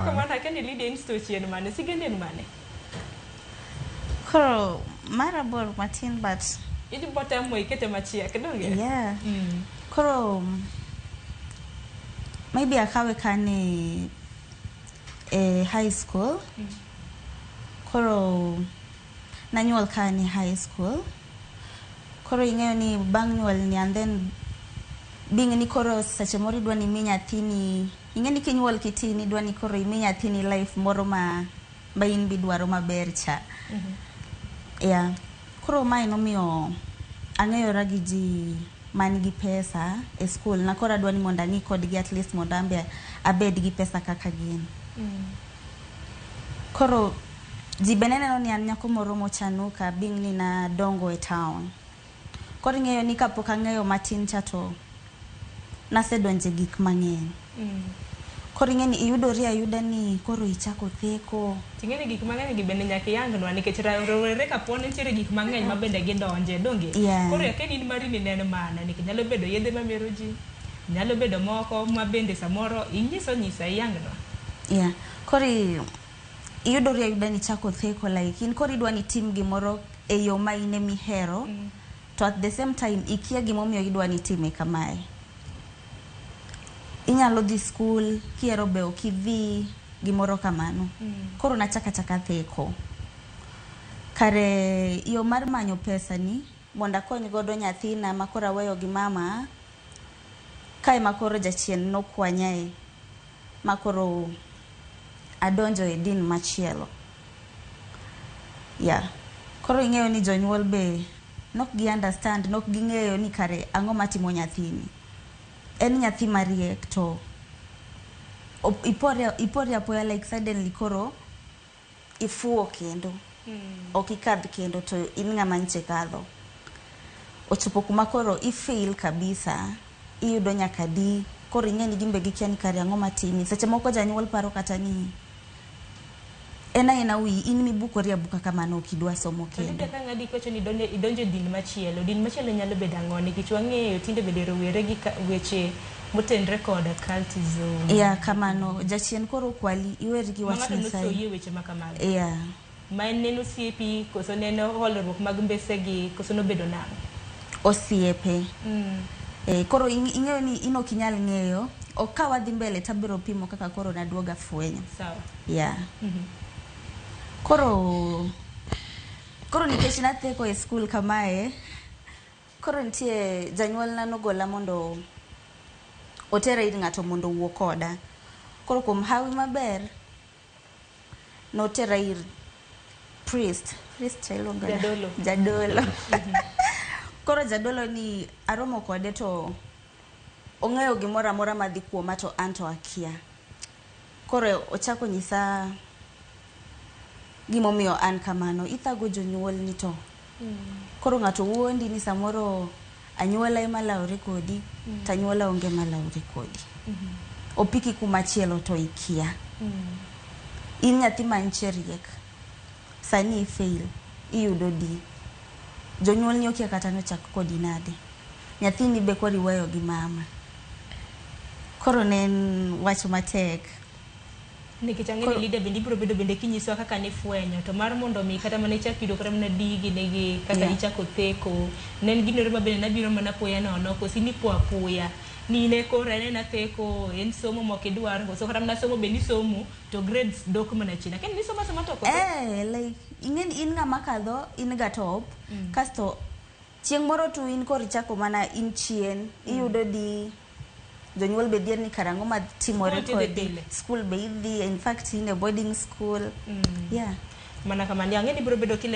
Kamano akia ni Lydia in stochi en mane, sigendi en mane? Koro mara bor matin but Ibo temo ikete machiek, donge? Yeah. Koro maybe akawe kane e high school. Koro nanyuol ka an e high school. Koro ing'eyo ni bang' nyuol ni and then being ni koro seche moro idwa ni imi nyathini ing'e ni kinyuol kitin idwa ni koro imi nyathini life moro ma in bidwaro maber cha. Yeah. Koro mae nomiyo ang'eyora gi ji man gi pesa e school na koro adwa ni mondo ang'i kodgi at least mondo an be abed gi pesa kaka gin. Koro ji be ne neno ni an nyako moro mochanuka being ni nadongo e town. Koro ing'eyo ni kapok ang'eyo matin cha to nasedonje gik mang'eny. Koro ing'e ni iyudori ayuda ni koro ichako theko. Ting'e ni gik mang'eny gi bende nyaka iyangnwa nikech rowere kapo ni nitiere gik mang'eny ma bende gidonje, donge? Yeah. Koro akia ni in mari ni ne en mane nikech nyalo bedo yedhe mamero ji, nyalo bedo moko ma bende samoro inyiso nyisa iyangnwa. Yeah. Koro iyudori ayuda ni ichako theko like in koro idwa ni itim gimoro e yo ma in emihero to at the same time ikia gimomiyo idwa ni itime kamae. Inyalo dhi school kihero be ok idhi gimoro kamano. Koro nachako achaka theko. Kare yo mar manyo pesa ni mondo akony godo nyathina ma koro aweyo gi mama kae ma koro jachien nokwanyae ma koro adonjo e din machielo. Yeah. Koro ing'eyo ni jonyuol be nok gi understand, nok ging'eyo ni kare ang'o matimo nyathini. En nyathi mariek to ipore apoya like suddenly koro ifuwo kendo. Ok ikadh kendo to in ng'ama nche kadho. Ochopo kuma koro i fail kabisa, iyudo nyaka D, koro ing'e ni gin be gikia ni kare ang'o matimi. Seche moko janyuol paro kata ni en aena wiyi, in mibukori abuka kamano ok idwa somo To kendo. Lydia ka ng'adi iwacho ni idonjo e din machielo, din machielo nyalo bedo ang'o? Nikech wang'eyo tinde bende rowere gi weche motenre kod cultism. Yeah, kamano. Jachien koro kwali, iweri gi Ma wach ng'ato Nyasaye. nosoyi e weche ma kamago. Yeah. Ma en neno osiepi, koso neno holruok mag mbesegi, koso nobedo nang'o? Osiepe. Koro ing'eyo ni in ok inyal ng'eyo. Ok ka wadhi mbele tabiro pimo kaka koro naduoga fwenyo. Sawa. Yeah. Koro nikech natheko e school kamae, koro nitie janyuolna nogola mondo otera ir ng'ato mondo owuo koda. Koro kuom hawi maber, notera ir priest. Priest iluongo na? Jadolo. Jadolo. Koro jadolo ni aromo kode to ong'eyo gimoro amora madhi kuoma to an to akia. Koro ochako nyisa gimomiyo an kamano. Ithago jonyuol ni to. Koro ng'ato wuondi ni samoro anyuola ema lawre kodi, to anyuola onge malawre kodi. Opiki kumachielo to ikia. In nyathi manche riek. Sani i fail, iyudo D. Jonyuolni okia kata nochak kodi nade. Nyathini be koro iweyo gi mama. Koro ne en wach matek. Nikech ang'e ni Lydia bende ibiro bedo bende kinyisowa kaka nifwenyo to mar mondo mi kata mana ichak yudo kata mana D gini gi kaka ichako theko ne en gino ma bende nabiro mana apoya nono koso nipo apoya ni ne koro en ena theko en somo mok idwar koso kata mana somo be nisomo to grades dok mana chien akia ni nisomo asoma to koso Like ing'e ni in ng'ama kadho in ga top kasto chieng' moro to in koro ichako mana in chien iyudo D jonyuol be dhier ni karang'o matimore School tidhi kodi pile. School be idhi, in fact in e boarding school. Yeah. Mana kamano ang'e ni ibiro bedo kile